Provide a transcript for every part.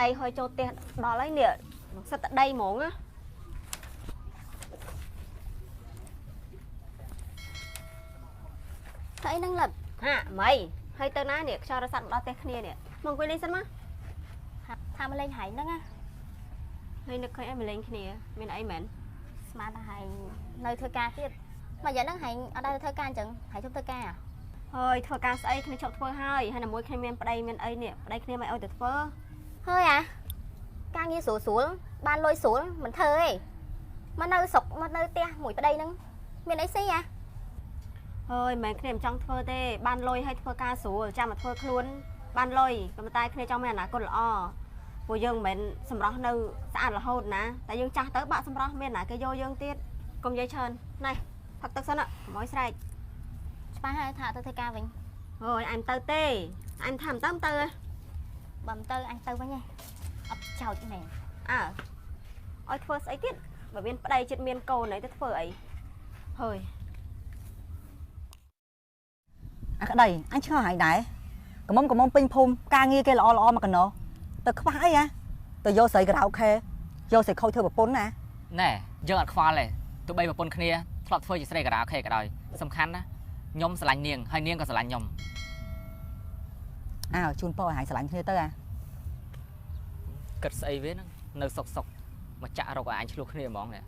ដីហុយចូលផ្ទះដល់ហើយនេះសិតតែដីហ្មងណា ធ្វើអីហ្នឹងលឹប ហាម៉ីហើយទៅណានេះខ្យល់រសាត់មកដល់ផ្ទះគ្នានេះមកអង្គុយលេងសិនមក ថាមកលេងហែងហ្នឹងណា ហើយនឹកឃើញឲ្យមកលេងគ្នាមានអីមែន ស្មានថាហែងនៅធ្វើការទៀតមួយរយៈហ្នឹងហែងអត់ដែរធ្វើការអញ្ចឹងហែងជប់ធ្វើការ ហើយធ្វើការស្អីគ្នាជប់ធ្វើហើយហើយណាមួយគ្នាមានប្តីមានអីនេះប្តីគ្នាមិនអោយទៅធ្វើ ហើយអាការងារស្រួលស្រួលបានលុយស្រួលមិនធ្វើទេមកនៅស្រុកមកនៅផ្ទះមួយប្តីហ្នឹងមានអីស៊ីអា ហើយមិនមែនគ្នាមិនចង់ធ្វើទេបានលុយហើយធ្វើការស្រួលចាំមកធ្វើខ្លួនបានលុយក៏ប៉ុន្តែគ្នាចង់មានអនាគតល្អពួកយើងមិនមែនសម្រស់នៅស្អាតរហូតណាតែយើងចាស់ទៅបាក់សម្រស់មានណាគេយកយើងទៀតកុំនិយាយច្រើនណែផឹកទឹកសិនកុំឲ្យស្រែក ច្បាស់ហើយថាទៅធ្វើការវិញ ហើយអញទៅទេអញថាមិនទៅទៅ បើមិនទៅអញទៅវិញឯងអត់ចោចមែន អើឲ្យធ្វើស្អីទៀតបើមានប្តីចិត្តមានកូនអីទៅធ្វើអីហើយ អាក្តីអញឆ្ងល់ហែងដែរកំមុំកំមុំពេញភូមិការងារគេល្អល្អមកកណោទៅខ្វះអីហ៎ទៅយកស្រីការ៉ាអូខេយកស្រីខូចធ្វើប្រពន្ធណា ណែយើងអត់ខ្វល់ទេទោះបីប្រពន្ធគ្នាធ្លាប់ធ្វើជាស្រីការ៉ាអូខេក៏ដោយសំខាន់ណាខ្ញុំស្រឡាញ់នាងហើយនាងក៏ស្រឡាញ់ខ្ញុំ អើជូនពរឲ្យហែងស្រឡាញ់គ្នាទៅអា គិតស្អីវាហ្នឹងនៅសុកសុកមកចាក់រកឲ្យអញឆ្លោះគ្នាហ្មងនេះ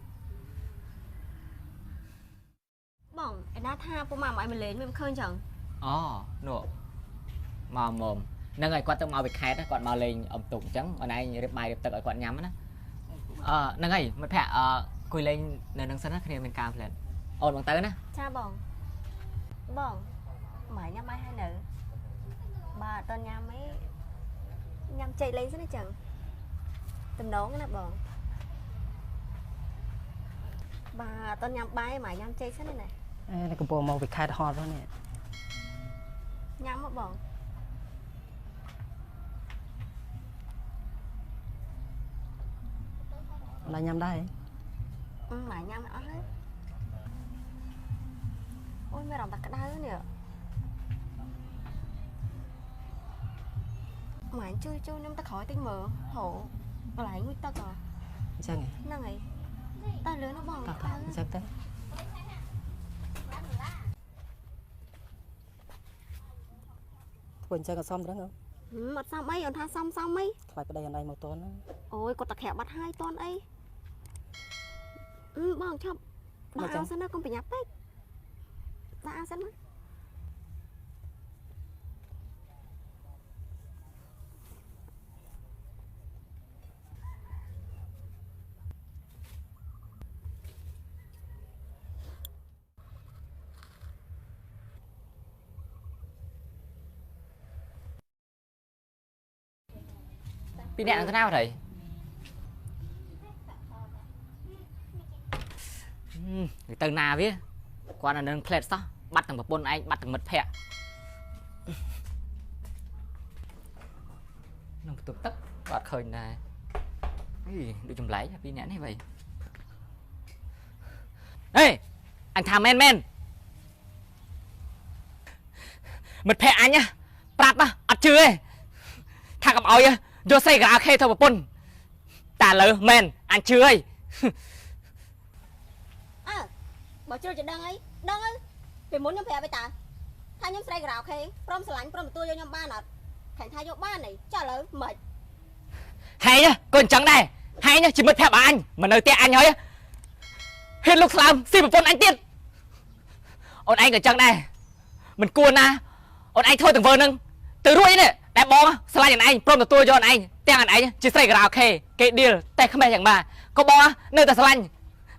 បងឯណាថាពុកម៉ាក់មកឲ្យមកលេងមិនឃើញចឹង អូនោះមកមុំហ្នឹងហើយគាត់ទៅមកពីខេត្តគាត់មកលេងអុំទុកអញ្ចឹងអូនឯងរៀបបាយរៀបទឹកឲ្យគាត់ញ៉ាំណាអឺហ្នឹងហើយមិត្តភក្តិអឺគួយលេងនៅនឹងសិនណាគ្នាមានការផ្លែតអូនបងទៅណា ចាបងបងម៉ែញ៉ាំបាយហើយនៅបាទអត់ញ៉ាំអីញ៉ាំចេកលេងសិនណាចឹងតំណងណាបងបាទអត់ញ៉ាំបាយម៉ែញ៉ាំចេកសិនណា អេកំពុងមកពីខេត្តហត់ហ្នឹងនេះ ញ៉ាំមកបង អត់ញ៉ាំដែរ ម៉ែញ៉ាំអស់ហើយអូយមានអារម្មណ៍ថាក្តៅនេះម៉ែជួយជួយខ្ញុំទៅក្រោយតិចមើលហូកន្លែងមួយទឹកហ៎ អញ្ចឹង ហ្នឹងហើយតើលឿនណាបង តោះអញ្ចឹងទៅធ្វើអញ្ចឹងអត់សមត្រឹង អត់សមអីអូនថាសមសមអី ខ្លាចប្តីអនឯងមកតន់ អូយគាត់តក្រាក់បាត់ហើយតន់អីបងឈប់ដាក់អាវសិនណាកុំប្រញាប់ពេកដាក់អាវសិនណា ពីអ្នកនឹងទៅណាបាត់ហើយទៅណាវាគាត់នៅនឹងផ្លែតសោះបាត់ទាំងប្រពន្ធឯងបាត់ទាំងមិត្តភក្តិក្នុងបន្ទប់ទឹកគាត់ឃើញដែរអីដូចចម្លែកពីអ្នកនេះបីអេអញថាមែនមែនមិត្តភក្តិអញប្រាប់អត់ជឿទេថាកុំអោយយកស្រីការ៉ាអូខេធ្វើប្រពន្ធតែឥឡូវមែនអញជឿហើយ អើបើជ្រុលจะដឹងអីដឹងអីពីមុនខ្ញុំប្រាប់ឯតាថាខ្ញុំស្រីការ៉ាអូខេព្រមស្រឡាញ់ព្រមទទួលយកខ្ញុំបានអត់ខាញ់ថាយកបានអីចាឥឡូវមិន ហែងក៏អញ្ចឹងដែរហែងជាមិត្តភក្តិរបស់អញមកនៅផ្ទះអញហើយហ៊ានលុកស្លើមស៊ីប្រពន្ធអញទៀតអូនឯងក៏អញ្ចឹងដែរមិនគួរណាអូនឯងធ្វើទង្វើនឹងទៅរួចនេះតែបងស្រឡាញ់អូនឯងព្រមទទួលយកអូនឯងទាំងអូនឯងជាស្រីការ៉ាអូខេគេឌីលតែខ្មេះយ៉ាងម៉ាក៏បងនៅតែស្រឡាញ់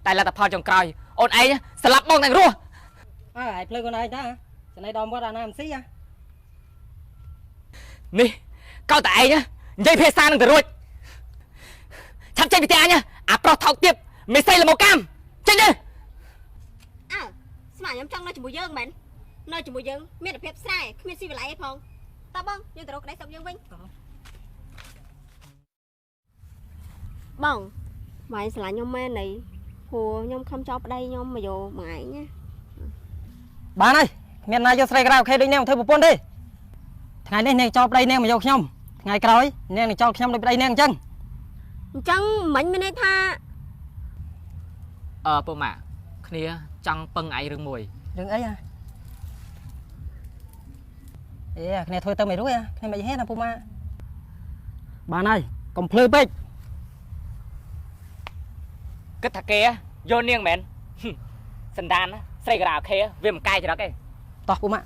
តែលទ្ធផលចុងក្រោយអូនឯងស្លាប់បងទាំងរស់ អើឯងភ្លើខ្លួនឯងតាចំណៃដល់វត្តអាណាមិនស៊ីហ៎ នេះកោតែឯងនិយាយភាសានឹងទៅរួចឆាប់ចេញពីផ្ទះអញអាប្រុសថោកទាបមេសីលមកកម្មចេញទៅ អើស្មានខ្ញុំចង់នៅជាមួយយើងមែននៅជាមួយយើងមានភាពស្រែគ្មានស៊ីវិល័យអីផងតើបងយើងទៅរកក្តីសុខយើងវិញបងម៉ែស្រឡាញ់ខ្ញុំមែនអីព្រោះខ្ញុំខំចោលប្តីខ្ញុំមកយកមួយឯងណា បានហើយមានណាយកស្រីការ៉ាអូខេដូចនាងមកធ្វើប្រពន្ធទេថ្ងៃនេះនាងចោលប្តីនាងមកយកខ្ញុំ ថ្ងៃក្រោយនាងនឹងចោលខ្ញុំដូចប្តីនាងអញ្ចឹង អញ្ចឹងមិញមានន័យថា អឺពូម៉ាក់គ្នាចង់ពឹងឯងរឿងមួយ រឿងអីអាអេអាគ្នាធ្វើទៅមិនរួចអាគ្នាមិនហ៊ានណាពូម៉ាបានហើយកុំភ្លឺពេក គិតថាគេយកនាងមែនហឹមសន្តានណាស្រីការ៉ាអូខេវាមិនកាយចរិតទេ តោះពូម៉ា